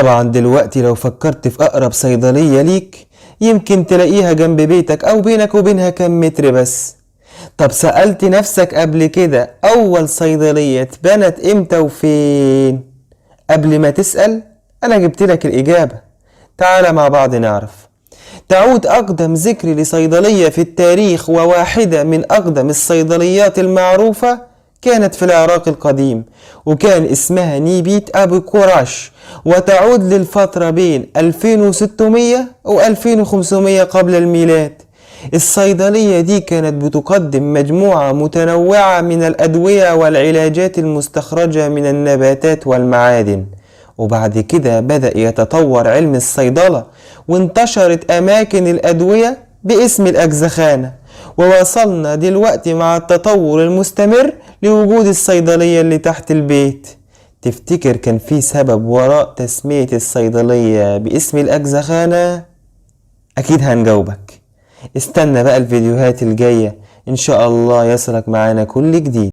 طبعا دلوقتي لو فكرت في أقرب صيدلية ليك يمكن تلاقيها جنب بيتك أو بينك وبينها كام متر بس. طب سألت نفسك قبل كده أول صيدلية اتبنت إمتى وفين؟ قبل ما تسأل أنا جبت لك الإجابة. تعال مع بعض نعرف. تعود أقدم ذكر لصيدلية في التاريخ وواحدة من أقدم الصيدليات المعروفة كانت في العراق القديم، وكان اسمها نيبيت أبو كوراش، وتعود للفترة بين 2600 و 2500 قبل الميلاد. الصيدلية دي كانت بتقدم مجموعة متنوعة من الأدوية والعلاجات المستخرجة من النباتات والمعادن. وبعد كده بدأ يتطور علم الصيدلة وانتشرت أماكن الأدوية باسم الأجزخانة، ووصلنا دلوقتي مع التطور المستمر لوجود الصيدلية اللي تحت البيت. تفتكر كان في سبب وراء تسمية الصيدلية باسم الأجزخانة؟ أكيد هنجاوبك. استنى بقى الفيديوهات الجاية إن شاء الله يصلك معانا كل جديد.